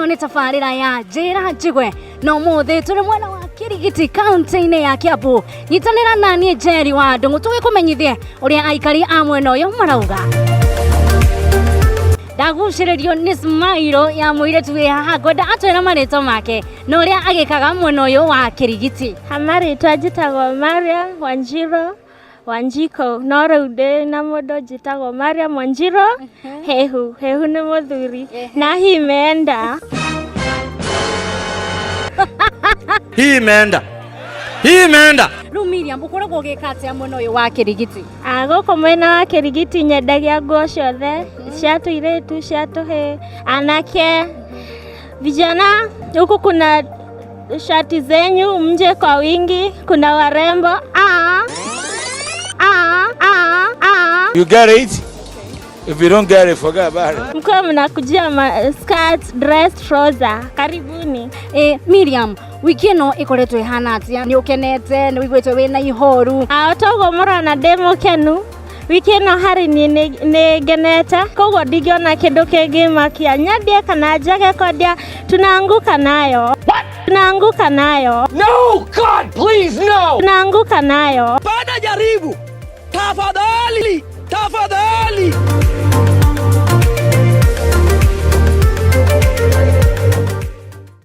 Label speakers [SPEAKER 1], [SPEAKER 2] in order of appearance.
[SPEAKER 1] Ĩno nĩ tabarĩra ya Njĩra Njigwe na ũmũthĩ tũrĩ mwena wa Kirigiti kaunti-inĩ ya Kiambu. Nyitanĩra na niĩ Njeri wa Ndũng'ũ tũgĩkũmenyithie ũrĩa aikari a mwena ũyũ marauga. Ndagucĩrĩrio nĩ smile ya mũirĩtu wĩ haha, ngwenda atwĩre marĩtwa make na ũrĩa agĩkaga mwena ũyũ wa Kirigiti.
[SPEAKER 2] Hamarĩtwa njĩtagwo Mariam Wanjiro Wanjiko, no rĩu ndĩ na mũndũ njĩtagwo Mariam Wanjiro Hehu. Hehu nĩ mũthuri na hii imeenda.
[SPEAKER 3] Hii imeenda. Hii imeenda.
[SPEAKER 1] Rĩu Miriam, ũkoragwo ũgĩka atĩa mwena ũyũ wa Kirigiti?
[SPEAKER 2] Ah, gũkũ mwena wa Kĩrigiti nyendagia nguo ciothe cia tũirĩtu, cia tũhĩĩ, anake, vijana. Huku kuna shati zenyu, mje kwa wingi, kuna warembo. Ah, ah, ah, ah.
[SPEAKER 4] You get it? If you don't get it, forget about it.
[SPEAKER 2] Mkiwa mnakujia ma skirt, dress, trouser. Karibuni.
[SPEAKER 1] Miriam, wiki ĩno ĩkoretwo ĩhana atĩa? Nĩ ũkenete? Nĩ ũiguĩte wĩna ihoru?
[SPEAKER 2] Ah, toguo mũrona ndĩ mũkenu wiki ĩno harĩ niĩ nĩ ngenete, koguo ndingĩona kĩndũ kĩngĩmakia, nyendie kana njage kwendia, tunaanguka nayo, tunaanguka nayo.
[SPEAKER 5] No, God, please, no!
[SPEAKER 2] Tunaanguka nayo.
[SPEAKER 5] Bada jaribu. Tafadhali. Tafadhali.